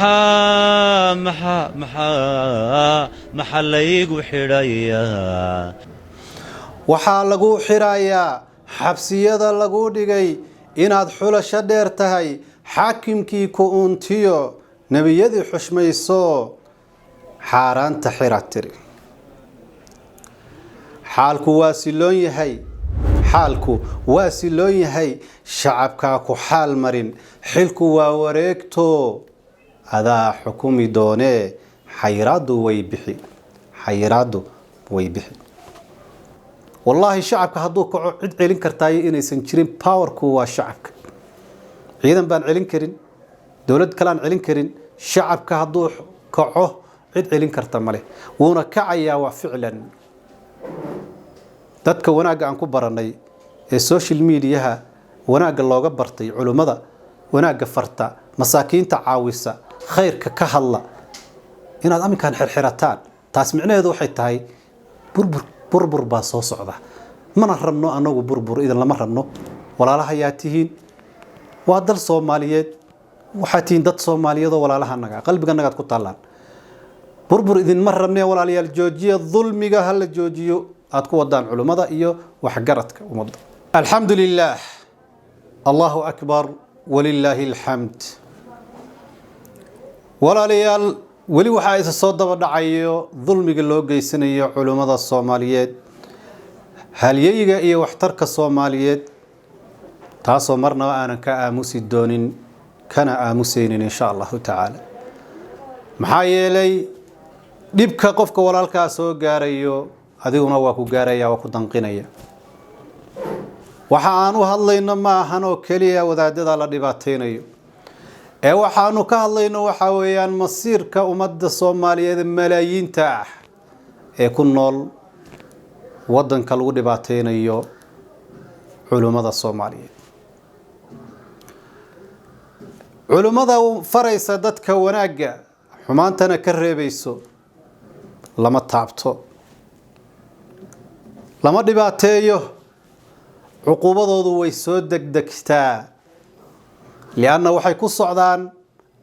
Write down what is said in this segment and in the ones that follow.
Maxaa maxaa maxaa laygu xidhayaa? Waxaa lagu xirayaa xabsiyada lagu dhigay inaad xulasho dheer tahay, xaakimkii ku untiyo nebiyadii xushmayso, xaaraanta xira tiri. Xaalku waa siloon yahay, xaalku waa siloon yahay, shacabkaa ku xaal marin, xilku waa wareegto, adaa xukumi doonee, xayiraaddu way bixi, xayiraaddu way bixi. Wallaahi, shacabka hadduu kaco, cid celin kartaayo inaysan jirin. Powerku waa shacabka. Ciidan baan celin karin, dowlad kalean celin karin. Shacabka hadduu kaco, cid celin karta male, wuuna kacayaa. Waa ficlan dadka wanaagga aan ku baranay ee social mediaha wanaagga looga bartay, culummada wanaagga farta, masaakiinta caawisa, khayrka ka hadla, inaad aminkan xirxirataan, taas micnaheedu waxay tahay burbur. Burbur baa soo socda. Mana rabno anagu burbur, idin lama rabno. Walaalahayaa tihiin, waa dal Soomaaliyeed, waxaa tihiin dad Soomaaliyeed oo walaalahanaga, qalbiganagaad ku taallaan. Burbur idinma rabne, walaalayaal, joojiya dulmiga, hala joojiyo aad ku wadaan culummada iyo waxgaradka ummadda. Alxamdu lilaah, allahu akbar, walilaahi alxamd. Walaalayaal, weli waxaa isa soo daba dhacayo dulmiga loo geysanayo culummada Soomaaliyeed, halyeyiga iyo waxtarka Soomaaliyeed, taasoo marnaba aanan ka aamusi doonin, kana aamusaynin, insha Allahu tacaala. Maxaa yeelay, dhibka qofka walaalkaa soo gaarayo adiguna waa ku gaaraya, waa ku danqinaya. Waxa aan u hadlayno ma ahan oo keliya wadaadada la dhibaateynayo, ee waxaanu ka hadlayno waxaa weeyaan masiirka ummadda Soomaaliyeed, malaayiinta ah ee ku nool waddanka lagu dhibaateynayo culummada Soomaaliyeed, culummada faraysa dadka wanaagga, xumaantana ka reebayso. Lama taabto, lama dhibaateeyo, cuquubadoodu way soo degdegtaa, lianna waxay ku socdaan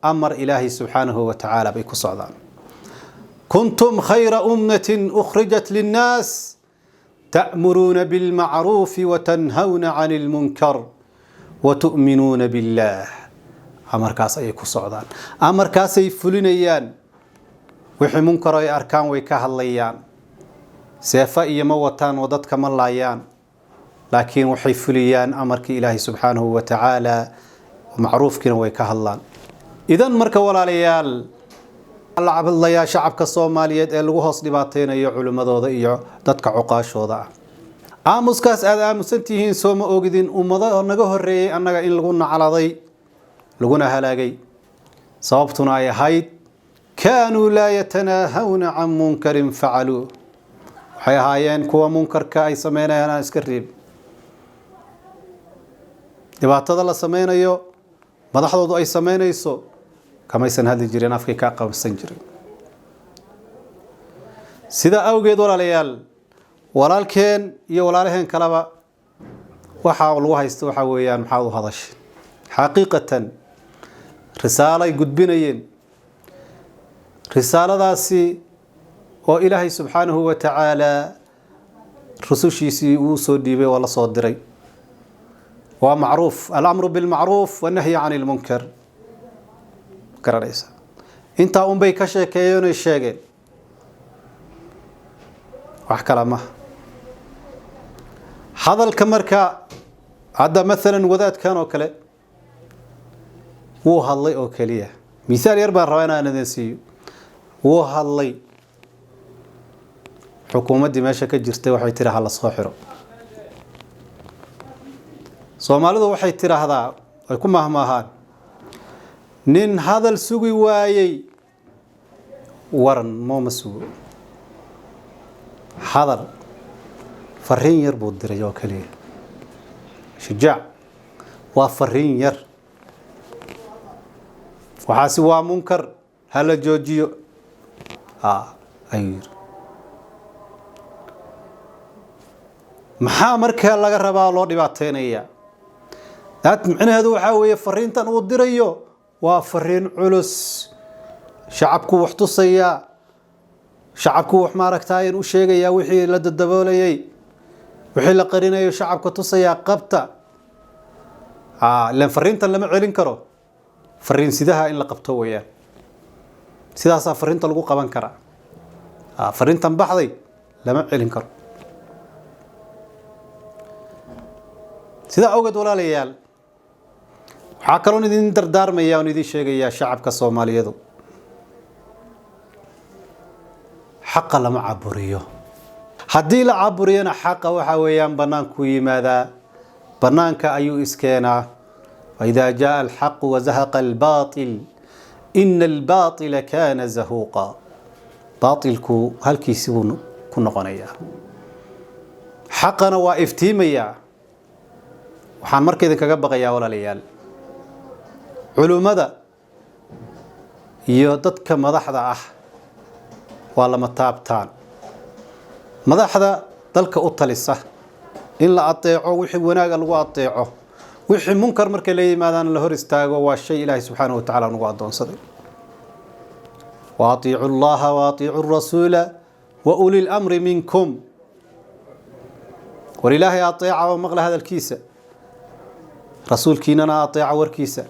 amar Ilaahay subxaanahu wa tacaala bay ku socdaan. Kuntum khayra ummatin ukhrijat linnaas ta'muruuna bilmacruufi watanhawna cani lmunkar watu'minuuna billaah. Amarkaas ayay ku socdaan, amarkaasay fulinayaan. Wixii munkar ay arkaan way ka hadlayaan. Seefa iyo ma wataan oo dadka ma laayaan, laakiin waxay fuliyaan amarkii Ilaahay subxaanahu wa tacaala, macruufkiina way ka hadlaan. Idan marka, walaalayaal, la hadlayaa shacabka Soomaaliyeed ee lagu hoos dhibaateynayo culimmadooda iyo dadka cuqaashooda ah. Aamuskaas aada aamusan tihiin, soo ma ogidin ummado naga horeeyey annaga in lagu nacladay, laguna halaagay, sababtuna ay ahayd kaanuu laa yatanaahawna can munkarin facaluuh? Waxay ahaayeen kuwa munkarka ay sameynayaan aan iska reebin. Dhibaatada la sameynayo, madaxdoodu ay sameynayso, kamaysan hadli jireen, afkay ka qabsan jireen. Sidaa awgeed, walaalayaal, walaalkeen iyo walaalaheen kaleba waxaa lagu haysta waxaa weeyaan: maxaad u hadashay? Xaqiiqatan risaalay gudbinayeen, risaaladaasi oo Ilaahay subxaanahu wa tacaala rusushiisii uu soo dhiibay oo la soo diray, waa macruuf, alamru bilmacruuf wannahyi can ilmunkar. Garanaysa, intaa unbay ka sheekeeyeen oy sheegeen, wax kale maha hadalka. Marka hadda maalan wadaadkan oo kale wuu hadlay oo keliya. Misaal yar baan rabaa inaan idin siiyo. Wuu hadlay, xukuumaddii meesha ka jirtay waxay tiri hala soo xiro. Soomaalidu waxay tidhaahdaa, ay ku mahmaahaan, nin hadal sugi waayey waran mooma sugo. Hadal fariin yar buu diray oo keliya. Shujaac waa fariin yar: waxaasi waa munkar, hala joojiyo, ayuu yiri. Maxaa markaa laga rabaa, loo dhibaateynayaa? Daat micnaheedu waxaa weeye fariintan uu dirayo waa fariin culus. Shacabku wax tusayaa, shacabku wax maaragtaayen u sheegayaa, wixii la dadaboolayay, wixii la qarinayo shacabka tusayaa. Qabta ilan fariintan lama celin karo, fariinsidaha in la qabto weeyaan. Sidaasaa fariinta lagu qaban karaa. Fariintan baxday lama celin karo. Sidaa awgeed walaalayaal, waxaa kaloon idin dardaarmaya oon idin sheegayaa, shacabka Soomaaliyeedu, xaqa lama caburiyo. Haddii la caburiyana xaqa waxa weeyaan banaanku yimaadaa, banaanka ayuu iskeenaa. Waidaa jaa alxaqu wazahaqa albaatil ina albaatila kaana zahuuqa. Baatilku halkiisi buu ku noqonayaa, xaqana waa iftiimayaa. Waxaan marka idinkaga baqayaa walaalayaal, culummada iyo dadka madaxda ah waa lama taabtaan. Madaxda dalka u talisa in la ateeco, wixii wanaaga lagu ateeco, wixii munkar markay la yimaadaan la hor istaago, waa shay Ilaahay subxaanahu watacaala nagu addoonsaday. Wa atiicu allaha wa atiicu rasuula wa uli lamri minkum. War Ilaahay ateeca oo maqla hadalkiisa, rasuulkiinana ateeca warkiisa,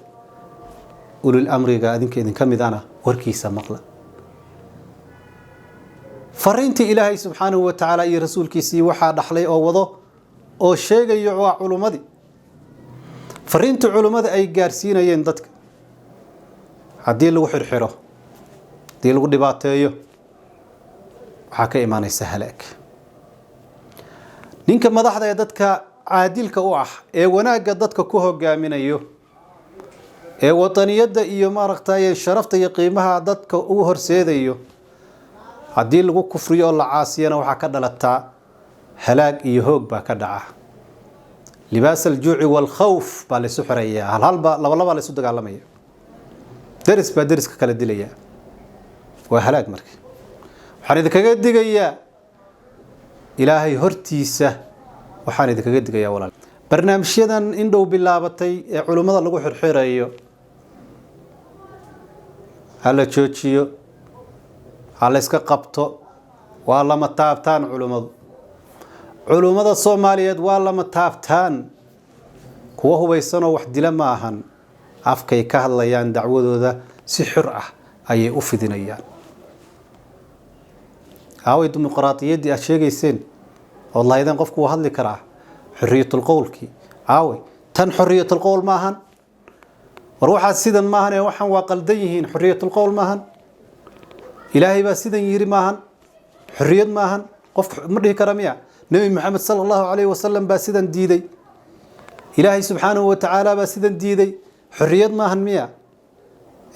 ulil amriga adinka idinka mid ana warkiisa maqla. Fariintii Ilaahay subxaanahu wa tacaala iyo rasuulkiisii waxaa dhaxlay oo wado oo sheegayo waa culummadii. Fariintii culummada ay gaarsiinayeen dadka haddii lagu xirxiro, haddii lagu dhibaateeyo, waxaa ka imaanaysa halaag. Ninka madaxda ee dadka caadilka u ah, ee wanaagga dadka ku hogaaminayo, ee wadaniyadda iyo maaragtay sharafta iyo qiimaha dadka u horseedayo, haddii lagu kufriyo oo la caasiyana waxaa ka dhalataa halaag iyo hoog baa ka dhaca. Libaas aljuuci waalkhawf baa laysu xirayaa, halhalba labalabaa laysu dagaalamaya, deris baa deriska kala dilaya, waa halaag. Marka waxaan idinkaga digayaa Ilaahay hortiisa, waxaan idinkaga digayaa walaal, barnaamijyadan in dhow bilaabatay ee culummada lagu xirxirayo ha la joojiyo, ha la iska qabto. Waa lama taabtaan culummadu. Culummada Soomaaliyeed waa lama taabtaan. Kuwa hubaysanoo wax dila ma ahan, afkay ka hadlayaan, dacwadooda si xor ah ayay u fidinayaan. Aaway dimuqraadiyaddii aad sheegayseen ood lahaydeen qofku wuu hadli karaa, xorriyatulqowlkii aaway? Tan xorriyatulqowl maahan. War waxaas sidan maahan ee waxaan waa qaldan yihiin, xorriyatulqowl maahan. Ilaahay baa sidan yiri maahan, xorriyad maahan. Qofku ma dhihi kara miya? Nebi Maxamed sala Allahu calayhi wasalam baa sidan diiday, Ilaahay subxaanahu wa tacaala baa sidan diiday, xorriyad maahan miya?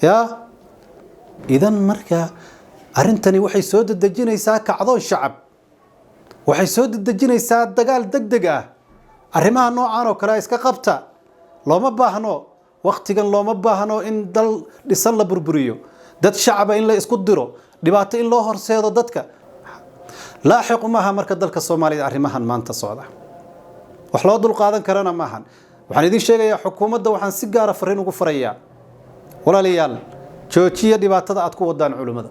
Yaa idan marka arrintani waxay soo dedejinaysaa kacdoon shacab, waxay soo dedejinaysaa dagaal deg deg ah. Arrimaha noocan oo kale iska qabta, looma baahno waktigan, looma baahno in dal dhisan la burburiyo, dad shacaba in la isku diro, dhibaato in loo horseedo dadka laaxiqu maaha. Marka dalka Soomaaliya arrimahan maanta socda wax loo dulqaadan karana maahan. Waxaan idin sheegayaa xukuumadda, waxaan si gaara fariin ugu farayaa, walaalayaal, joojiya dhibaatada aad ku wadaan culummada.